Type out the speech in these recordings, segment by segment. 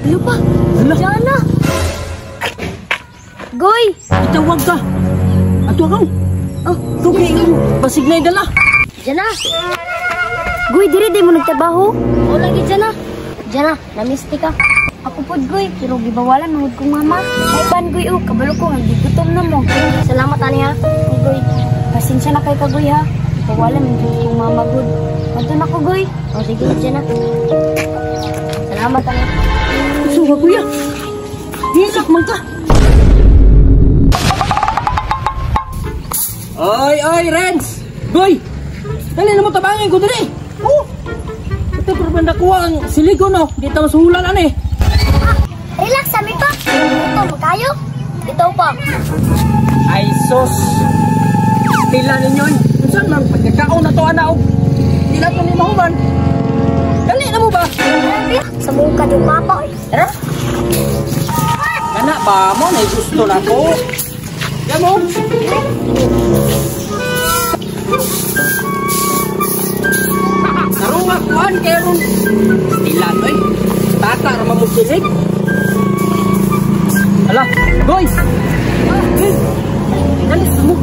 Ano pa? Hala. Jana! Goy! Itawag ka. Ato ka. Oh, Tugay basig na dala. Jana! Goy, diri di mo nagtrabaho? O lagi, Jana. Jana, namiss ti ka. Ako pod, Goy, pero gibawalan mahud kong mama. Ay, pan, Goy, oh, kabalo ko, nga gigutom na mo. Salamat, ani ha. Goy, pasensya na kay ka, Goy, ha. Gibawalan mahud kong mama, good. Adto na ko, Goy. O, sige, Jana. Salamat, ani. Suga kuya. Isak man ka. Oy, oy, Renz! Goy! Dali na mo tabangin ko diri. Oh! Ito pero banda kuha ang siligo no. Di ta masuhulan ani. Relax, sami pa. Ito, magkayo. Ito pa. Ay sos. Pila ninyo. Unsa man pagkakaon na to ana og di na to ni mahuman. Dali na mo ba? Sa mukha yung papa, oy. Tara. Kana ba mo na gusto na ko? Yamo. Karunga kuan kay ron. Stilan oy. Bata ra mamusilig. Ala, boys. Hey. Dali mo.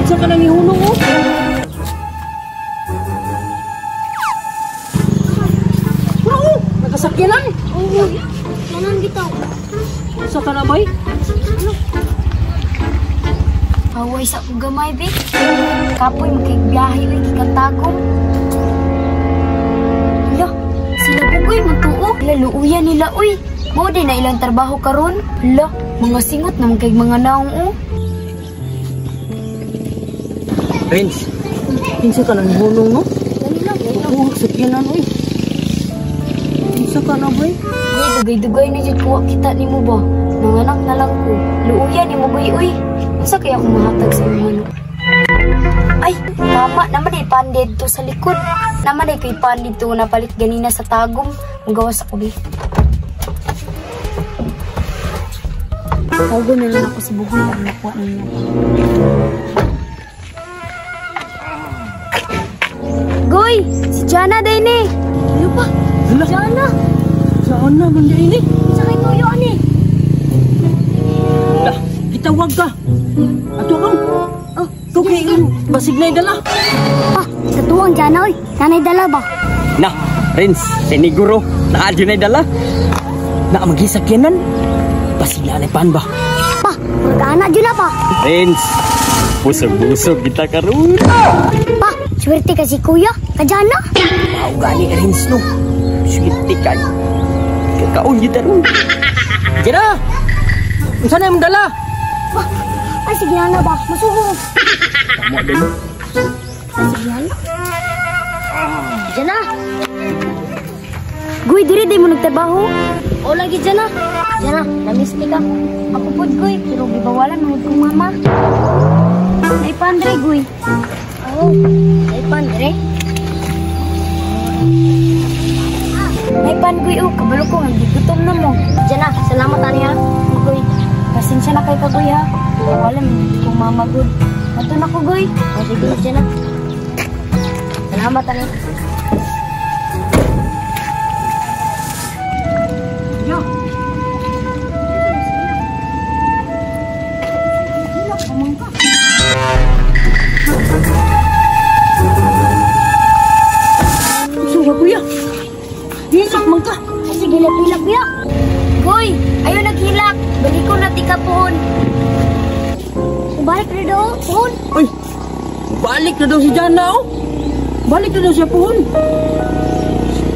Unsa ka nang ihunong oh? Bro, nagasakyanan. Oo. Nanan bitaw. Unsa ka na bay? Away sa akong gamay, be. Kapoy, makigbiyahe, uy, kikatagong. Hala, sila bugoy, magtuo. Hala, luuyan nila, uy. Mao din na ilang trabaho karon. Hala, mga singot naman kay mga naong, oh. Prince, kinsa ka nang hunong, no? Oo, sakyanan, uy. Kinsa ka na, bay? Uy, dugay-dugay na jud kuha kita nimo ba? Nanganak na lang ko. Luuyan nimo, goy, uy. Unsa kaya akong mahatag sa imo, ano? Ay, tama naman ay pan dito sa likod. Naman ay kay pan dito napalit ganina sa tagom. Magawas ako, be. Tawgon na lang ako sa bugoy ang nakuha ninyo. Goy! Si Jana din eh! Ano pa? Hala. Jana! Jana man din eh! Sa kay tuyo ani? Hala, itawag ka! Ato kang! Oh, tugay basig na dala! Pa, katuwang Jana oy! Nanay dala ba? Na, Renz, siniguro, naadyo na dala! Na, magisakyanan! Basig na pan ba? Pa, magkaanak dyan na pa! Renz, busog-busog kita karon! Pa, swerte ka si Kuya, ka Jana! Mao gani Renz no! Swerte ka! Kakaon kita ron! Jana! Unsa na imong dala? Pa, ay sige na ba? Masuko! Tama din. Ay sige na. Jana! Goy, diri di mo nagtrabaho? O lagi Jana. Jana, namiss ti ka. Ako pod, Goy, pero gibawalan mahud kong mama. Nay pandre, Goy. Oh, nay pandre. Nay pan, Goy, oh, kabalo ko nga gigutom na mo. Jana, salamat ani ha. Goy, pasensya na kay ka, Goy, ha. Gibawalan mahud kong mama, good. Ato na ko, Goy. O sige, Jana. Salamat ani. Ya. Suga kuya. Isak man ka. Sige, hilak-hilak kuya. Goy, ayaw naghilak. Balik ko na tika pohon. Balik na daw, pohon. Uy, balik na daw si Jana, oh. Balik na daw siya pohon.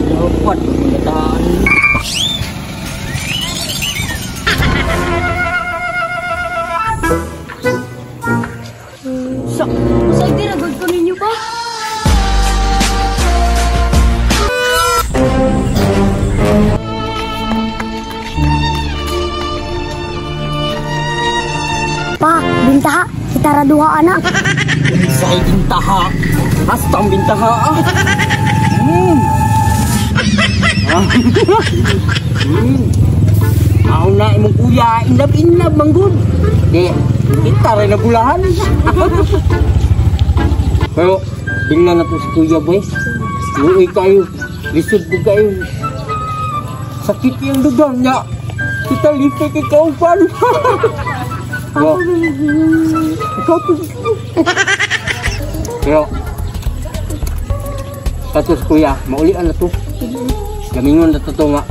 Dapat pagkataan. Sa, Masay di, nagod ko ninyo pa. Pa, bintaha. Kita raduha, anak. Say bintaha. Hasta ang bintaha, ah. Ako na imong kuya, inlab-inlab manggod. Di, kita rin nagulahan. Pero, bigla na po si Kuya, boy. Luoy kayo. Lisod po kayo. Sakit yung dugang niya. Kita lipik ikaw pan. Yo. Ikaw to. Pero, katos kuya, maulian na to. Gamingon na to to nga.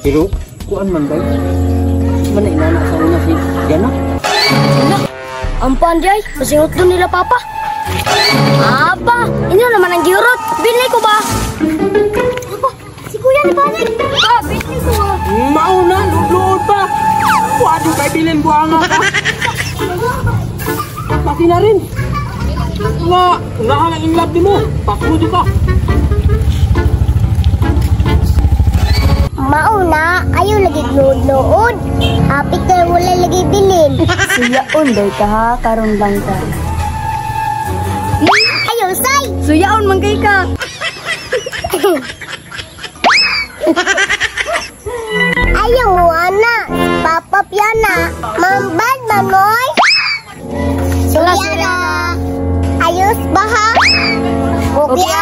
Pero, kuan man ba? Man na inana sa una si Jana. Ang panday, masingot doon nila papa. Aba, inyo naman ang giurot. Bili ko ba? Aba, si kuya ni Panik. Ah, bili ko ba? Mauna, luod pa. Wado kay bilin buanga ka. Pati na rin. Nga, nga ka in love mo. Pakudo ka. Mauna, ayaw lagi lood-lood. Hapit na wala lagi bilin. Suyaon day ka ha, karon lang ka. Ayaw, say! Suyaon man kay ka. Ayaw mo, ana. Papa piana. Mambad, mamoy. Suyara. Ayos ba ha? Okay.